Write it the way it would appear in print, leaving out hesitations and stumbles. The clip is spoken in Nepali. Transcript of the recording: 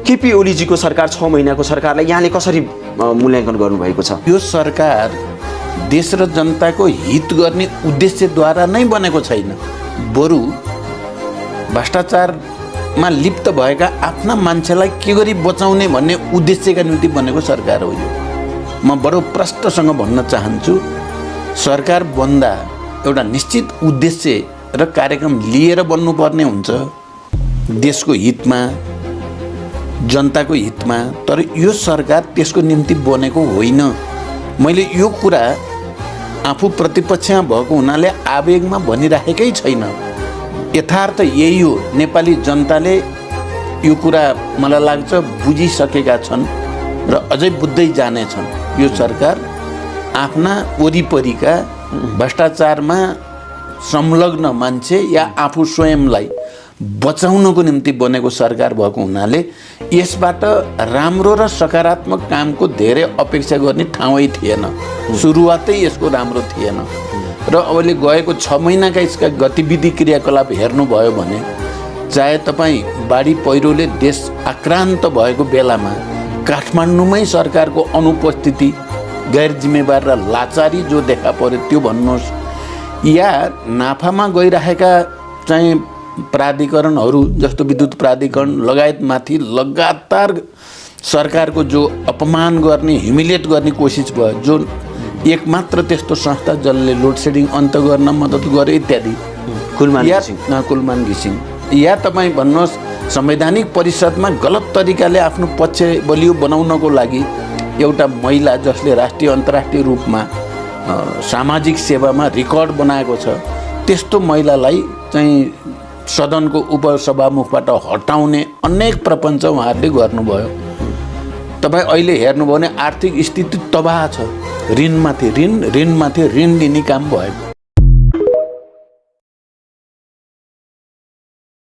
केपी ओलीजीको सरकार 6 महिनाको सरकारलाई यहाँले कसरी मूल्याङ्कन गर्नुभएको छ? यो सरकार देश र जनताको हित गर्ने उद्देश्यद्वारा नै बनेको छैन, बरु भ्रष्टाचारमा लिप्त भएका आफ्ना मान्छेलाई के गरी बचाउने भन्ने उद्देश्यका निम्ति बनेको सरकार हो यो। म बडो प्रष्टसँग भन्न चाहन्छु, सरकार बन्दा एउटा निश्चित उद्देश्य र कार्यक्रम लिएर बन्नुपर्ने हुन्छ, देशको हितमा, जनताको हितमा। तर यो सरकार त्यसको निम्ति बनेको होइन। मैले यो कुरा आफू प्रतिपक्षमा भएको हुनाले आवेगमा भनिराखेकै छैन, यथार्थ यही हो। नेपाली जनताले यो कुरा मलाई लाग्छ बुझिसकेका छन् र अझै बुझ्दै जानेछन्। यो सरकार आफ्ना वरिपरिका भ्रष्टाचारमा संलग्न मान्छे या आफू स्वयंलाई बचाउनको निम्ति बनेको सरकार भएको हुनाले यसबाट राम्रो र सकारात्मक कामको धेरै अपेक्षा गर्ने ठाउँै थिएन। सुरुवातै यसको राम्रो थिएन र अहिले गएको 6 महिनाका यसका गतिविधि क्रियाकलाप हेर्नुभयो भने चाहे तपाईँ बाढी पहिरोले देश आक्रान्त भएको बेलामा काठमाडौँमै सरकारको अनुपस्थिति, गैर जिम्मेवार र लाचारी जो देखा पर्यो त्यो भन्नुहोस्, या नाफामा गइरहेका चाहिँ प्राधिकरणहरू जस्तो विद्युत प्राधिकरण लगायतमाथि लगातार सरकारको जो अपमान गर्ने, ह्युमिलिएट गर्ने कोसिस भयो, जो एकमात्र त्यस्तो संस्था जसले लोड सेडिङ अन्त गर्न मद्दत गर्यो इत्यादि, कुलमान घिसिङ, या तपाईँ भन्नुहोस् संवैधानिक परिषदमा गलत तरिकाले आफ्नो पक्ष बलियो बनाउनको लागि एउटा महिला जसले राष्ट्रिय अन्तर्राष्ट्रिय रूपमा सामाजिक सेवामा रेकर्ड बनाएको छ, त्यस्तो महिलालाई चाहिँ सदनको उपसभामुखबाट हटाउने अनेक प्रपञ्च उहाँहरूले गर्नुभयो। तपाईँ अहिले हेर्नुभयो भने आर्थिक स्थिति तबाह छ, ऋणमाथि ऋण लिने काम भयो।